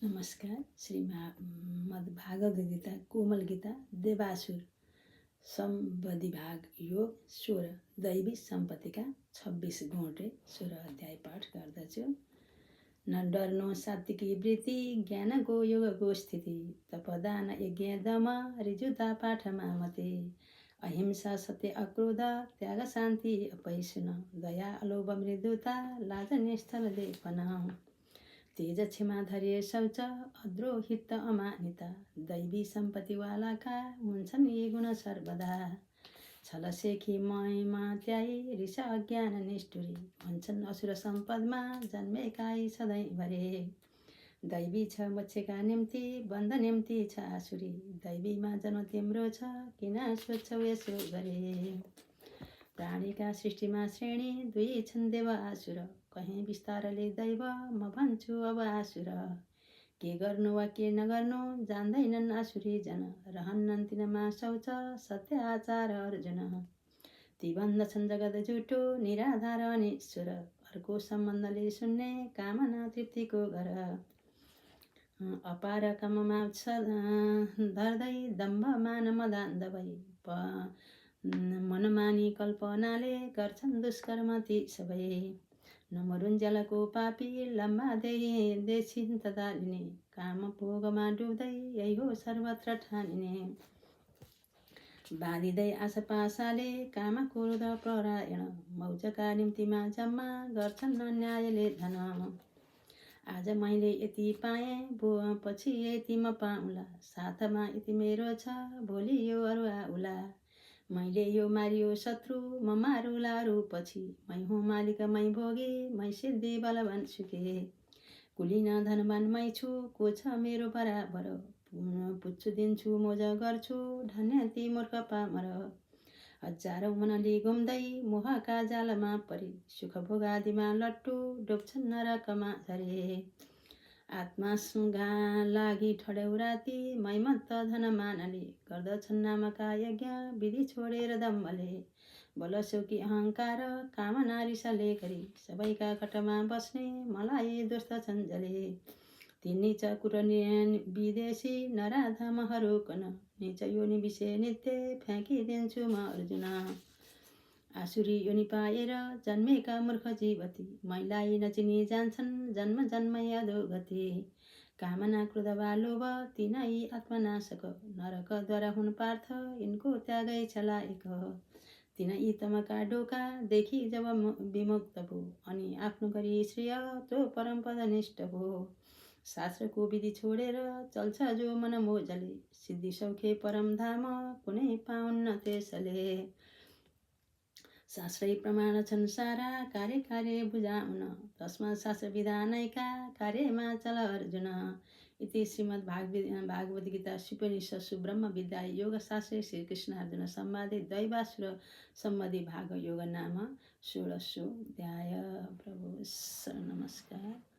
नमस्कार। श्रीमद्भागवत गीता कोमल गीता देवासुर संवादी भाग योग 16 दैवी सम्पत्तिका 26 गुण 16 अध्याय पाठ गर्दछु। न डर्नु सात्विकी वृत्ति ज्ञानको योगको स्थिति तपदान यज्ञ दम ऋजुता पाठमा मते अहिंसा सत्य अक्रोध त्याग शान्ति अपैसुन दया अलोभ मृदुता लाज निस्थल लेपन तेज क्षमा धैर्य शौच अद्रोहित अमानिता दैवी सम्पत्तिवालाका हुन्छन् यी गुण सर्वदा छलसेखी मयमा त्याई रिस अज्ञान निष्ठुरी हुन्छन् असुर सम्पदमा जन्मेकाई सधैँभरे दैवी छ मोक्षका निम्ति बन्ध निम्ति छ आसुरी दैवीमा जन्म तिम्रो छ किन सोच्छौ यसो गरे प्राणीका सृष्टिमा श्रेणी दुई छन् देव आसुर कहीँ विस्तारले दैव म भन्छु अब आसुर के गर्नु वा के नगर्नु जान्दैनन् आसुरी जन रहन्नन् तिनमा शौच सत्य आचार अर्जुन ती भन्दछन् जगत झुटो निराधार अनिश्वर अर्को सम्बन्धले सुन्ने कामना तृप्तिको गर अपार काममा धर्दै दम्भ मान मदान दबै मनमानी कल्पनाले गर्छन् दुष्कर्म ती सबै नमरुन्जेलको पापी लम्बा देशिन तदालिने काम भोगमा डुब्दै यही हो सर्वत्र ठानिने बाँधिँदै आशापाशाले काम क्रोध परायण मौजका निम्तिमा जम्मा गर्छन् अन्यायले धन आज मैले यति पाएँ पछि यति म पाउँला साथमा यति मेरो छ भोलि यो अरू आउला मैले यो मारियो शत्रु म मारुला अरू पछि मै हुँ मालिक मै भोगी मै सिद्धि बलवान सुके कुलिन धनवान मै छु को छ मेरो बराबर पुच्छु दिन्छु मोज गर्छु धन्य ती मूर्ख पामर हजारौँ मनले घुम्दै मोहका जालमा परी सुख भोगादिमा लट्टु डुब्छन् नरकमा झरे आत्मासँग लागि ठड्याउ राति मैमत्त धन मानले गर्दछन् नामका यज्ञ विधि छोडेर दम्बले बलसौकी अहङ्कार कामना रिसले गरी सबैका कटमा बस्ने मलाई दोस्तछन् जले ती नीच कुरो विदेशी नराधमहरूकन नीच योनि विषय नित्य फ्याँकिदिन्छु म अर्जुन आसुरी योनि पाएर जन्मेका मूर्ख जीवती मैलाई नचिनी जान्छन् जन्म जन्मै अधोगति कामना क्रोध वा लोभ तिनै आत्मनाशक नरकद्वारा हुन् पार्थ यिनको त्यागै छलायक तिनै तमका डोका देखि जब विमुक्त भो अनि आफ्नो गरी श्रेय तो परमपद निष्ठ भो शास्त्रको विधि छोडेर चल्छ जो मन मोजले सिद्धि सौखे परम धाम कुनै पाउन्न त्यसले शास्त्रै प्रमाण छन् सारा कार्य बुझाउन तस्मा शास्त्र विधानैका कार्यमा चल अर्जुन इति श्रीमद्भागवत गीता उपनिषत्सु ब्रह्म विद्या योग शास्त्रे श्रीकृष्ण अर्जुन संवादे दैवासुर संवादी भाग योग नाम 16 अध्याय। प्रभु नमस्कार।